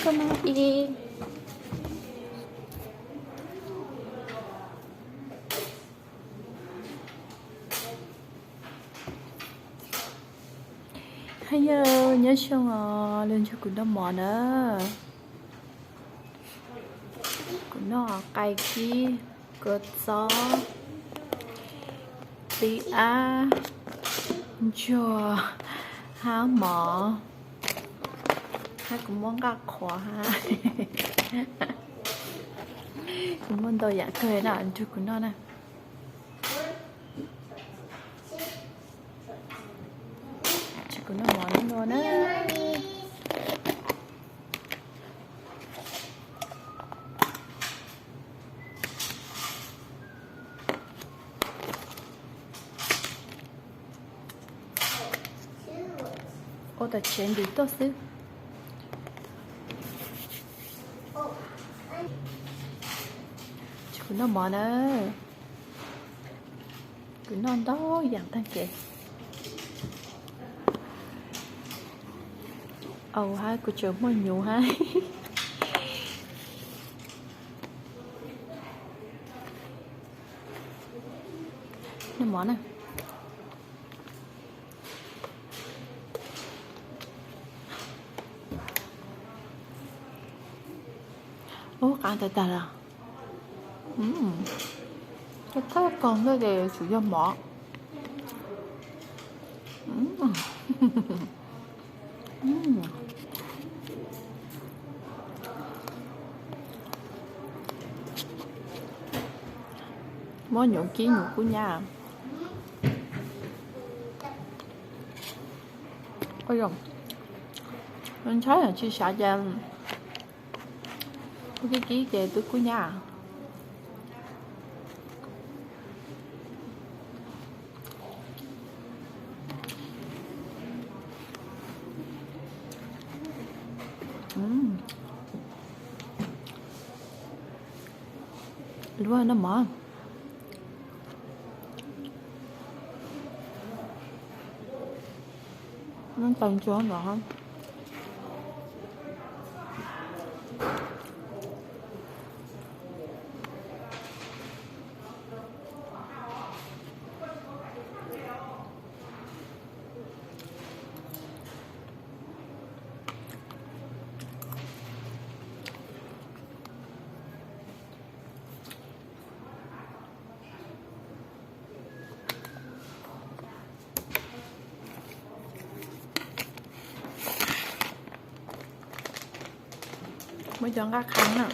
Koj noj ib. Hab yog nyob zoo os, los nrog kuv noj mov na. Kuv noj qai kib, kua txob, tib ab, ntsuag, hab mov, hab kuv muab nqaj qhuav hab. Kuv muaj ntau yam kawg na, nrog kuv noj na. Kuv noj mov no na. Ua tas tsev ntim tuaj xwb. Kuv noj mov na. Kuv noj ntau yam tag kev. Au hab kuv tseem muaj nyuv hab. Noj mov na. Ub, qab tag tag lawm. Thawj koog ntej ces tsuas yog mov. Muab nyuv kib nyuv kub nyab. Ntshai tsis sawv ces kib kib ces twb kub nyab. Luag noj mov. Noj tau ntsuag no. Muab cov nqaj qha na.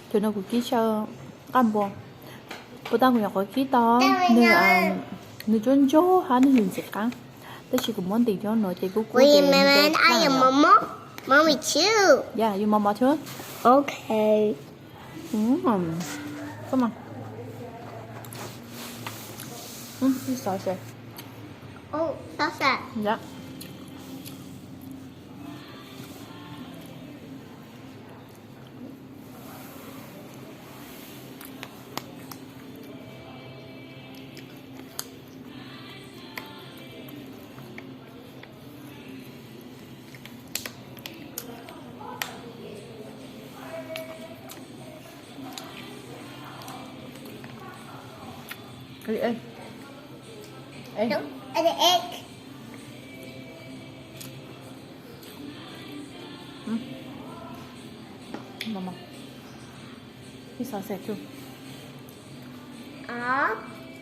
Cov no kuv kib saw nqaj npua, puas tas kuv nyuam qhuav kib tau, nws, nws tsuab ntsuab hab nws ntxim qab, tab sis kuv muab ntim cov no ces kub kub ces. Mommy too. Yeah, you mama too. Okay. Come on. Ib xov se. Oh, xov se. Yeah. Ê, ê. Ê. Don't eat the egg. Mama. Ib xov se too. Aw.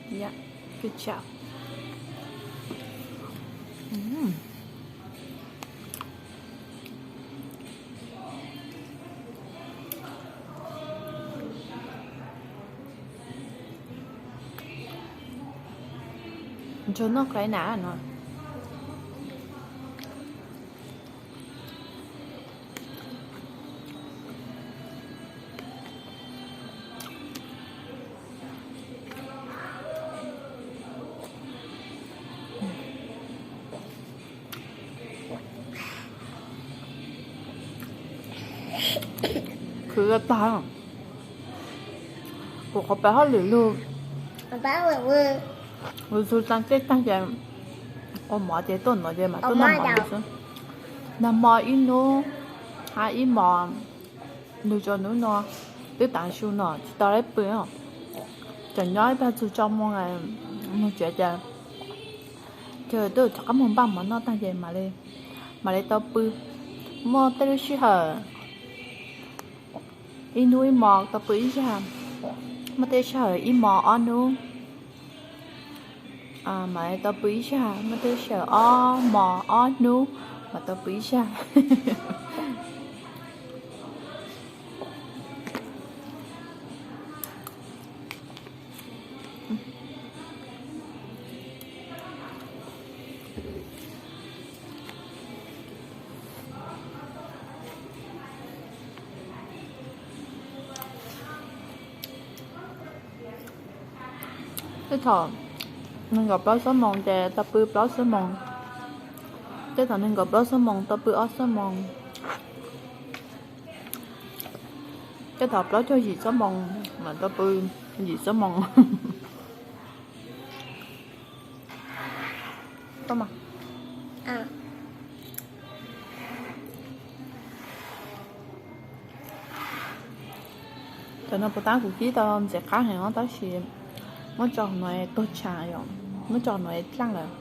Yeah, good job. Ntsuag noj qab na no. Khwv tag, kuv qhov peb hauj lwm lug, lug txug tag tej tag ces ua mov ces tuaj no ces mam tuaj noj mov xwb. Nag hmo ib hnub hab ib hmos, lug txug hnub no twb tav su no tsis tau lawv pw. Tseem nyob ib plag txug tso moo moog tsev ces, ces twb rov qab moog npaj mov noj tag ces mam li tau pw. Muaj tej lub sij hawm ib hnub ib hmos tau pw ib zag, muaj tej sij hawm ib hmos ob hnub mam li tau pw ib zag, muaj tej sij hawm ob hmos ob hnub mam tau pw ib zag. Tej thaum nees nkaum plaub xuab moos ces tau pw plaub xuab moos, tej thaum nees nkaum plaub xuab moos tau pw ob xuab moos, tej thaum plaub caug yim xuab moos mam tau pw yim xuab moos. Cov no puas tab kuv kib tau ntxim qab heev os, tab sis muab tso no tuag tshav, muab tso no dlaaj lawm.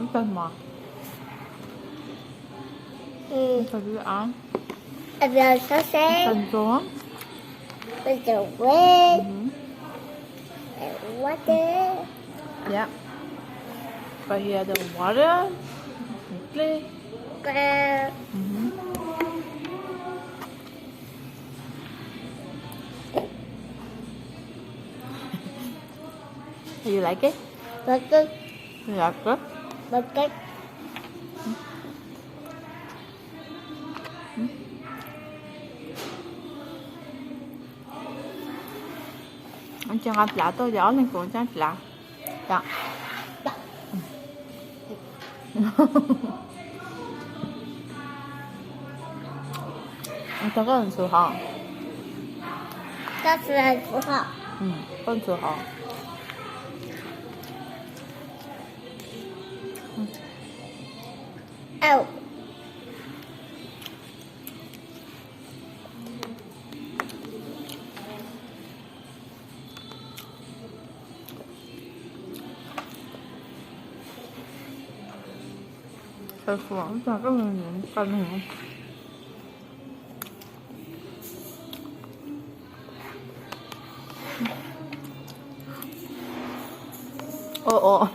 Ib tag mov, ib tag dib av, ib tag ntxuag. Yep. Right here, the water. Please. You like it? Like it. You like it? Like it. Tsis nqa dlav tuaj ces ob leeg koom tsaab dlav. Tau koj ntxuag hov. Koj ntxuag hov. Ua ua,